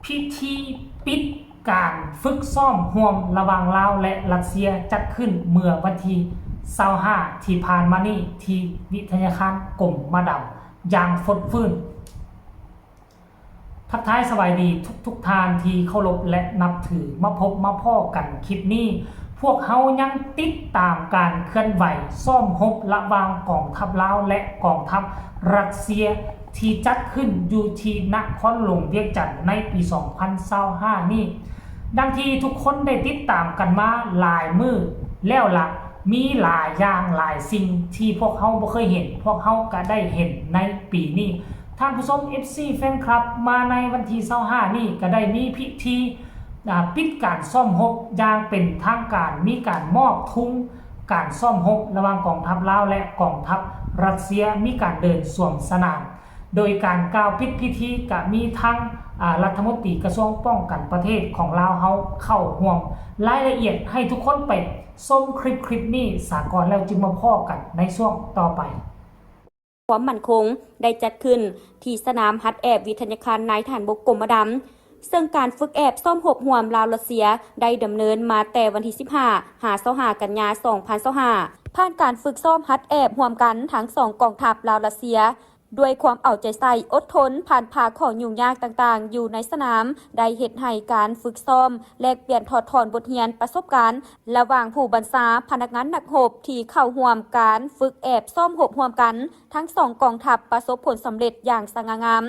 ພິທີປິດການຝຶກຊ້ອມຮ່ວມລະຫວ່າງລາວ ແລະ ຣັດເຊຍ ຈັດຂຶ້ນເມື່ອວັນທີຊາວຫ້າ ທີ່ຜ່ານມານີ້ ທີ່ວິທະຍາຄານກົມມະດຳ ຢ່າງຟົດຟື້ນ. ທັກທາຍສະບາຍດີທຸກໆທ່ານທີ່ເຄົາລົບ ແລະ ນັບຖື. ມາພົບມາພໍ້ກັນຄລິບນີ້, ພວກເຮົາຍັງຕິດຕາມການເຄື່ອນໄຫວຊ້ອມຮົບລະຫວ່າງກອງທັບລາວ ແລະ ກອງທັບຣັດເຊຍ ທີ່ຈັດຂຶ້ນຢູ່ທີ່ນະຄອນຫຼວງວຽງຈັນໃນປີສອງພັນຊາວຫ້ານີ້. ດັ່ງທີ່ທຸກຄົນໄດ້ຕິດຕາມກັນມາຫຼາຍມື້ແລ້ວລະ, ມີຫຼາຍຢ່າງຫຼາຍສິ່ງທີ່ພວກເຮົາບໍ່ເຄີຍເຫັນ, ພວກເຮົາກະໄດ້ເຫັນໃນປີນີ້. ທ່ານຜູ້ຊົມ ເອັຟຊີ ແຟນຄລັບ, ມາໃນວັນທີຊາວຫ້ານີ້ກະໄດ້ມີພິທີ ອາ ປິດການຊ້ອມຮົບຢ່າງເປັນທາງການ, ມີການມອບທຸງການຊ້ອມຮົບລະຫວ່າງກອງທັບລາວ ແລະ ກອງທັບຣັດເຊຍ, ມີການເດີນສວມສະໜາມ. ໂດຍການກ່າວປິດພິທີກະມີທັງ ອາ ລັດຖະມົນຕີກະຊວງປ້ອງກັນປະເທດຂອງລາວເຮົາເຂົ້າຮ່ວມ. ລາຍລະອຽດໃຫ້ທຸກຄົນໄປຊົມຄລິບ ຄລິບນີ້ສາກ່ອນ ແລ້ວຈຶ່ງມາພໍ້ກັນໃນຊ່ວງຕໍ່ໄປ. ຄວາມໝັ້ນຄົງໄດ້ຈັດຂຶ້ນທີ່ສະໜາມຫັດແອບວິທະຍາຄານນາຍທະຫານບົກກົມມະດຳ, ເຊິ່ງການຝຶກແອບຊ້ອມຮົບຮ່ວມລາວ-ຣັດເຊຍໄດ້ດຳເນີນມາແຕ່ວັນທີສິບຫ້າ ຫາ ຊາວຫ້າ ກັນຍາ ສອງພັນຊາວຫ້າ. ຜ່ານການຝຶກຊ້ອມຫັດແອບຮ່ວມກັນທັງສອງກອງທັບລາວ-ຣັດເຊຍ, ດ້ວຍຄວາມເອົາໃຈໃສ່, ອົດທົນ, ຜ່ານຜ່າຂໍ້ຫຍຸ້ງຍາກຕ່າງໆຢູ່ໃນສະໜາມ, ໄດ້ເຮັດໃຫ້ການຝຶກຊ້ອມ, ແລກປ່ຽນ, ຖອດຖອນບົດຮຽນ, ປະສົບການລະຫວ່າງຜູ້ບັນຊາ, ພະນັກງານນັກຮົບທີ່ເຂົ້າຮ່ວມການຝຶກແອບຊ້ອມຮົບຮ່ວມກັນທັງສອງກອງທັບປະສົບຜົນສຳເລັດຢ່າງສະຫງ່າງາມ.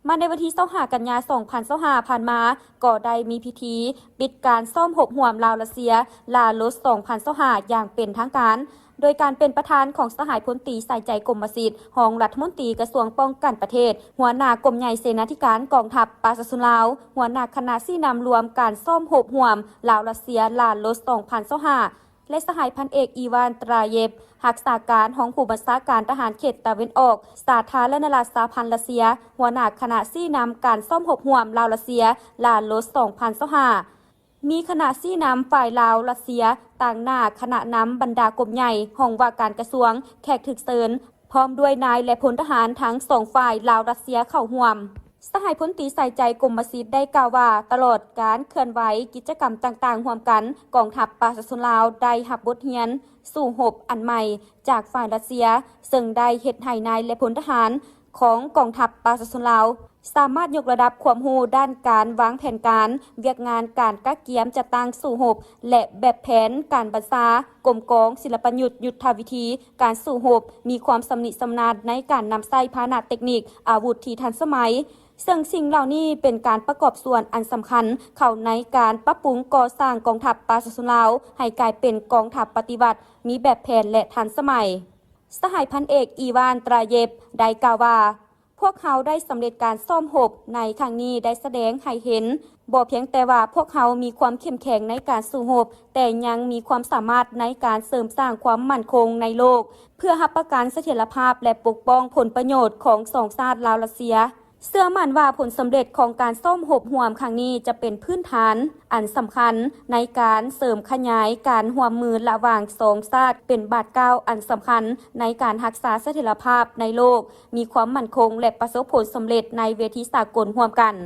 ມາໃນວັນທີຊາວຫ້າ ກັນຍາ ສອງພັນຊາວຫ້າ ຜ່ານມາ, ກໍໄດ້ມີພິທີປິດການຊ້ອມຮົບຮ່ວມລາວ-ຣັດເຊຍ ລາໂລສ ສອງພັນຊາວຫ້າ ຢ່າງເປັນທາງການ, ໂດຍການເປັນປະທານຂອງສະຫາຍພົນຕີ ສາຍໃຈ ກົມມະສິດ ຮອງລັດຖະມົນຕີກະຊວງປ້ອງກັນປະເທດ, ຫົວໜ້າກົມໃຫຍ່ເສນາທິການກອງທັບປະຊາຊົນລາວ, ຫົວໜ້າຄະນະຊີ້ນຳລວມການຊ້ອມຮົບຮ່ວມລາວ-ຣັດເຊຍ ລາໂລສ ສອງພັນຊາວຫ້າ ແລະ ສະຫາຍພັນເອກ ອີວານ ຕຣາເຢບ ຮັກສາການຮອງຜູ້ບັນຊາການທະຫານເຂດຕາເວັນອອກ ສາທາລະນະລັດສະຫະພັນຣັດເຊຍ, ຫົວໜ້າຄະນະຊີ້ນຳການຊ້ອມຮົບຮ່ວມລາວ-ຣັດເຊຍ ລາໂລສ ສອງພັນຊາວຫ້າ. ມີຄະນະຊີ້ນຳຝ່າຍລາວ-ຣັດເຊຍ ຕາງໜ້າຄະນະນຳບັນດາກົມໃຫຍ່, ຫ້ອງວ່າການກະຊວງ, ແຂກຖືກເຊີນ, ພ້ອມດ້ວຍນາຍ ແລະ ພົນທະຫານທັງສອງຝ່າຍລາວ-ຣັດເຊຍເຂົ້າຮ່ວມ. ສະຫາຍພົນຕີ ສາຍໃຈ ກົມມະສິດ ໄດ້ກ່າວວ່າ, ຕະຫຼອດການເຄື່ອນໄຫວກິດຈະກຳຕ່າງໆຮ່ວມກັນ, ກອງທັບປະຊາຊົນລາວໄດ້ຮັບບົດຮຽນສູ້ຮົບອັນໃໝ່ຈາກຝ່າຍຣັດເຊຍ, ເຊິ່ງໄດ້ເຮັດໃຫ້ນາຍ ແລະ ພົນທະຫານຂອງກອງທັບປະຊາຊົນລາວ ສາມາດຍົກລະດັບຄວາມຮູ້ດ້ານການວາງແຜນການ, ວຽກງານການກະກຽມຈັດຕັ້ງສູ້ຮົບ ແລະ ແບບແຜນການບັນຊາ, ກົມກອງ, ສິລະປະຍຸດ, ຍຸດທະວິທີການສູ້ຮົບ, ມີຄວາມຊຳນິຊຳນານໃນການນຳໃຊ້ພາຫະນະເຕັກນິກ, ອາວຸດທີ່ທັນສະໄໝ, ເຊິ່ງສິ່ງເຫຼົ່ານີ້ເປັນການປະກອບສ່ວນອັນສຳຄັນເຂົ້າໃນການປັບປຸງກໍ່ສ້າງກອງທັບປະຊາຊົນລາວໃຫ້ກາຍເປັນກອງທັບປະຕິວັດ, ມີແບບແຜນ ແລະ ທັນສະໄໝ. ສະຫາຍພັນເອກ ອີວານ ຕຣາເຢບ ໄດ້ກ່າວວ່າ, ພວກເຮົາໄດ້ສຳເລັດການຊ້ອມຮົບໃນຄັ້ງນີ້ ໄດ້ສະແດງໃຫ້ເຫັນບໍ່ພຽງແຕ່ວ່າພວກເຮົາມີຄວາມເຂັ້ມແຂງໃນການສູ້ຮົບ, ແຕ່ຍັງມີຄວາມສາມາດໃນການເສີມສ້າງຄວາມໝັ້ນຄົງໃນໂລກ, ເພື່ອຮັບປະກັນສະຖຽນລະພາບ ແລະ ປົກປ້ອງຜົນປະໂຫຍດຂອງສອງຊາດລາວ-ຣັດເຊຍ. ເຊື່ອໝັ້ນວ່າຜົນສຳເລັດຂອງການຊ້ອມຮົບຮ່ວມຄັ້ງນີ້ຈະເປັນພື້ນຖານອັນສຳຄັນໃນການເສີມຂະຫຍາຍການຮ່ວມມືລະຫວ່າງສອງຊາດ, ເປັນບາດກ້າວອັນສຳຄັນໃນການຮັກສາສະຖຽນລະພາບໃນໂລກ, ມີຄວາມໝັ້ນຄົງ ແລະ ປະສົບຜົນສຳເລັດໃນເວທີສາກົນຮ່ວມກັນ.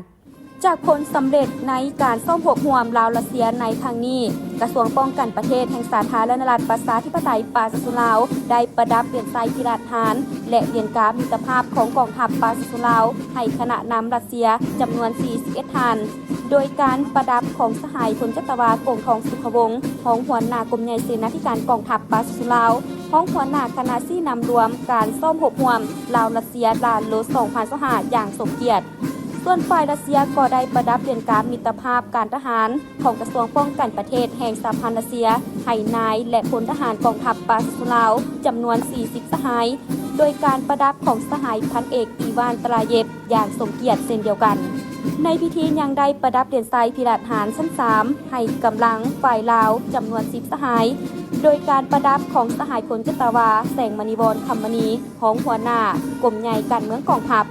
ຈາກຜົນສຳເລັດໃນການຊ້ອມຮົບຮ່ວມລາວ-ຣັດເຊຍໃນຄັ້ງນີ້, ກະຊວງປ້ອງກັນປະເທດແຫ່ງສາທາລະນະລັດປະຊາທິປະໄຕປະຊາຊົນລາວ ໄດ້ປະດັບຫຼຽນໄຊພິລະຫານ ແລະ ຫຼຽນກາມິດຕະພາບຂອງກອງທັບປະຊາຊົນລາວ ໃຫ້ຄະນະນຳຣັດເຊຍຈຳນວນສີ່ສິບເອັດທ່ານ, ໂດຍການປະດັບຂອງສະຫາຍພົນຈັດຕະວາ ກົງທອງ ສຸຂະວົງ ຮອງຫົວໜ້າກົມໃຫຍ່ເສນາທິການກອງທັບປະຊາຊົນລາວ, ຮອງຫົວໜ້າຄະນະຊີ້ນຳລວມການຊ້ອມຮົບຮ່ວມລາວ-ຣັດເຊຍ ລາໂລສ ສອງພັນຊາວຫ້າ ຢ່າງສົມກຽດ. ສ່ວນຝ່າຍຣັດເຊຍກໍໄດ້ປະດັບຫຼຽນກາມິດຕະພາບການທະຫານຂອງກະຊວງປ້ອງກັນປະເທດແຫ່ງສະຫະພັນຣັດເຊຍ ໃຫ້ນາຍ ແລະ ພົນທະຫານກອງທັບປະຊາຊົນລາວຈຳນວນສີ່ສິບສະຫາຍ, ໂດຍການປະດັບຂອງສະຫາຍພັນເອກ ອີວານ ຕຣາເຢບ ຢ່າງສົມກຽດເຊັ່ນດຽວກັນ. ໃນພິທີຍັງໄດ້ປະດັບຫຼຽນໄຊພິລະຫານຊັ້ນສາມໃຫ້ກຳລັງຝ່າຍລາວຈຳນວນສິບສະຫາຍ, ໂດຍການປະດັບຂອງສະຫາຍພົນຈັດຕະວາ ແສງມະນີວອນ ຄຳມະນີ ຮອງຫົວໜ້າກົມໃຫຍ່ການເມືອງກອງທັບ.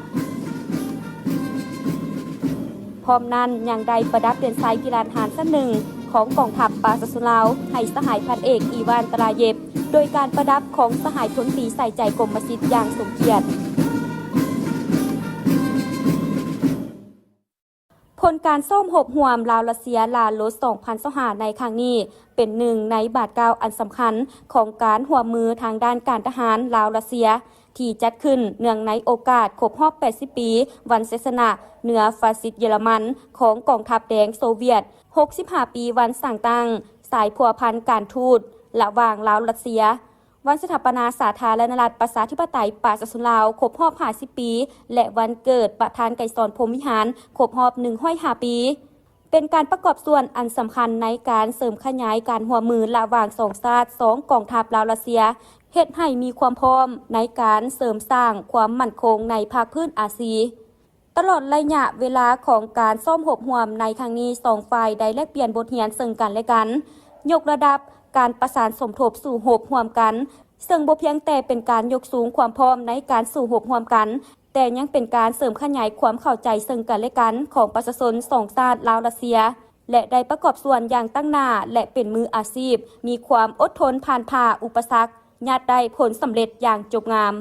ພ້ອມນັ້ນຍັງໄດ້ປະດັບຫຼຽນໄຊພິລະຫານຊັ້ນໜຶ່ງຂອງກອງທັບປະຊາຊົນລາວ ໃຫ້ສະຫາຍພັນເອກ ອີວານ ຕຣາເຢບ ໂດຍການປະດັບຂອງສະຫາຍພົນຕີ ສາຍໃຈ ກົມມະສິດ ຢ່າງສົມກຽດ. ໂພ ຜົນການຊ້ອມຮົບຮ່ວມລາວ-ຣັດເຊຍ ລາໂລສ ສອງພັນຊາວຫ້າ ໃນຄັ້ງນີ້ ເປັນໜຶ່ງໃນບາດກ້າວອັນສຳຄັນຂອງການຮ່ວມມືທາງດ້ານການທະຫານລາວ-ຣັດເຊຍ ທີ່ຈັດຂຶ້ນເນື່ອງໃນໂອກາດຄົບຮອບ ແປດສິບ ປີ ວັນໄຊຊະນະເໜືອຟາຊິດເຢຍລະມັນຂອງກອງທັບແດງໂຊວຽດ, ຫົກສິບຫ້າ ປີ ວັນສ້າງຕັ້ງສາຍພົວພັນການທູດລະຫວ່າງລາວ-ຣັດເຊຍ, ວັນສະຖາປະນາສາທາລະນະລັດ ປະຊາທິປະໄຕ ປະຊາຊົນລາວ ຄົບຮອບ ຫ້າສິບ ປີ ແລະ ວັນເກີດປະທານໄກສອນ ພົມວິຫານ ຄົບຮອບ ໜຶ່ງຮ້ອຍຫ້າ ປີ. ເປັນການປະກອບສ່ວນອັນສຳຄັນໃນການເສີມຂະຫຍາຍການຮ່ວມມືລະຫວ່າງສອງຊາດ, ສອງກອງທັບລາວ-ຣັດເຊຍ, ເຮັດໃຫ້ມີຄວາມພ້ອມໃນການເສີມສ້າງຄວາມໝັ້ນຄົງໃນພາກພື້ນອາຊີ. ຕະຫຼອດໄລຍະເວລາຂອງການຊ້ອມຮົບຮ່ວມໃນຄັ້ງນີ້, ສອງຝ່າຍໄດ້ແລກປ່ຽນບົດຮຽນເຊິ່ງກັນແລະກັນ, ຍົກລະດັບການປະສານສົມທົບສູ້ຮົບຮ່ວມກັນ, ເຊິ່ງບໍ່ພຽງແຕ່ເປັນການຍົກສູງຄວາມພ້ອມໃນການສູ້ຮົບຮ່ວມກັນ, ແຕ່ຍັງເປັນການເສີມຂະຫຍາຍຄວາມເຂົ້າໃຈເຊິ່ງກັນແລະກັນຂອງປະຊາຊົນສອງຊາດລາວ-ຣັດເຊຍ ແລະ ໄດ້ປະກອບສ່ວນຢ່າງຕັ້ງໜ້າ ແລະ ເປັນມືອາຊີບ, ມີຄວາມອົດທົນຜ່ານຜ່າອຸປະສັກ, ຍາດໄດ້ຜົນສຳເລັດຢ່າງຈົບງາມ.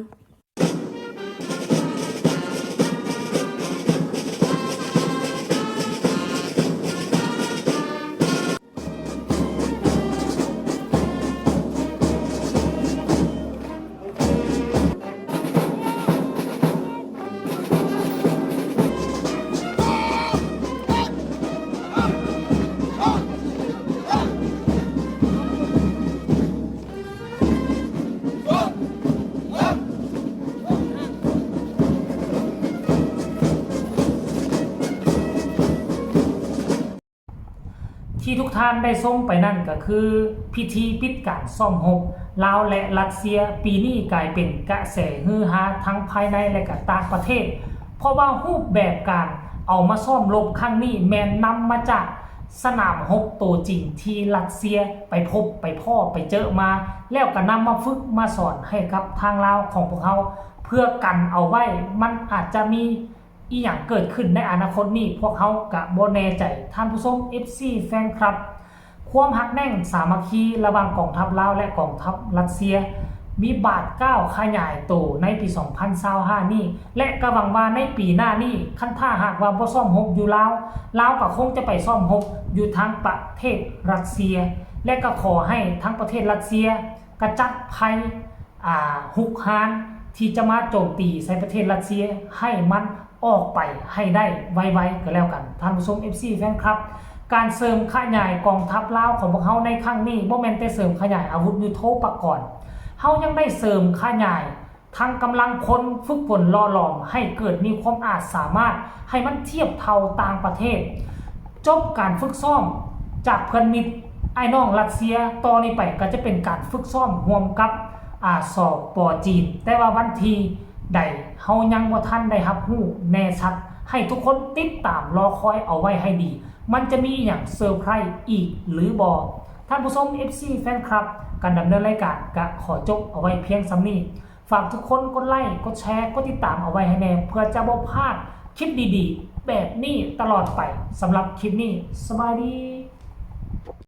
ທີ່ທຸກທ່ານໄດ້ຊົມໄປນັ້ນກໍຄືພິທີປິດການຊ້ອມຮົບລາວ ແລະ ຣັດເຊຍ ປີນີ້ກາຍເປັນກະແສຮືຮາທັງພາຍໃນ ແລະ ກະຕ່າງປະເທດ ເພາະວ່າຮູບແບບການເອົາມາຊ້ອມຮົບຄັ້ງນີ້ແມ່ນນຳມາຈາກສະໜາມຮົບໂຕຈິງທີ່ຣັດເຊຍໄປພົບໄປພໍ້ໄປເຈີມາ ແລ້ວກໍນຳມາຝຶກມາສອນໃຫ້ກັບທາງລາວຂອງພວກເຮົາ ເພື່ອກັນເອົາໄວ້ ມັນອາດຈະມີ ອີ່ຫຍັງເກີດຂຶ້ນໃນອະນາຄົດນີ້ ພວກເຮົາກະບໍ່ແນ່ໃຈ. ທ່ານຜູ້ຊົມ ເອັຟຊີ ແຟນຄລັບ, ຄວາມຮັກແໜ້ນສາມັກຄີລະຫວ່າງກອງທັບລາວ ແລະ ກອງທັບຣັດເຊຍ ມີບາດກ້າວຂະຫຍາຍໂຕໃນປີສອງພັນຊາວຫ້ານີ້ ແລະ ກະຫວັງວ່າໃນປີໜ້ານີ້ ຄັນຖ້າຫາກວ່າບໍ່ຊ້ອມຮົບຢູ່ລາວ, ລາວກະຄົງຈະໄປຊ້ອມຮົບຢູ່ທາງປະເທດຣັດເຊຍ ແລະ ກະຂໍໃຫ້ທາງປະເທດຣັດເຊຍ ກະຈັດໄພ ອ່າ ຮຸກຮານທີ່ຈະມາໂຈມຕີໃສ່ປະເທດຣັດເຊຍໃຫ້ມັນອອກໄປໃຫ້ໄດ້ໄວໆກໍແລ້ວກັນ. ທ່ານຜູ້ຊົມ ເອັຟຊີ ແຟນຄລັບ, ການເສີມຂະຫຍາຍກອງທັບລາວຂອງພວກເຮົາໃນຄັ້ງນີ້ ບໍ່ແມ່ນແຕ່ເສີມຂະຫຍາຍອາວຸດຍຸດໂທປະກອນ, ເຮົາຍັງໄດ້ເສີມຂະຫຍາຍທັງກຳລັງຄົນ, ຝຶກຝົນຫຼໍ່ຫຼອມໃຫ້ເກີດມີຄວາມອາດສາມາດ ໃຫ້ມັນທຽບເທົ່າຕ່າງປະເທດ. ຈົບການຝຶກຊ້ອມຈາກເພື່ອນມິດອ້າຍນ້ອງຣັດເຊຍ, ຕໍ່ນີ້ໄປກໍຈະເປັນການຝຶກຊ້ອມຮ່ວມກັບ ອາ ສປ ຈີນ, ແຕ່ວ່າວັນທີໃດເຮົາຍັງບໍ່ທັນໄດ້ຮັບຮູ້ແນ່ຊັດ, ໃຫ້ທຸກຄົນຕິດຕາມລໍຄອຍເອົາໄວ້ໃຫ້ດີ, ມັນຈະມີອີ່ຫຍັງເຊີໄພຣສ໌ອີກຫຼືບໍ່? ທ່ານຜູ້ຊົມ ເອັຟຊີ ແຟນຄລັບ, ການດຳເນີນລາຍການກະຂໍຈົບເອົາໄວ້ພຽງສ່ຳນີ້. ຝາກທຸກຄົນກົດໄລ, ກົດແຊ, ກົດຕິດຕາມເອົາໄວ້ໃຫ້ແດ່ ເພື່ອຈະບໍ່ພາດຄລິບດີໆແບບນີ້ຕະຫຼອດໄປ. ສຳລັບຄລິບນີ້, ສະບາຍດີ.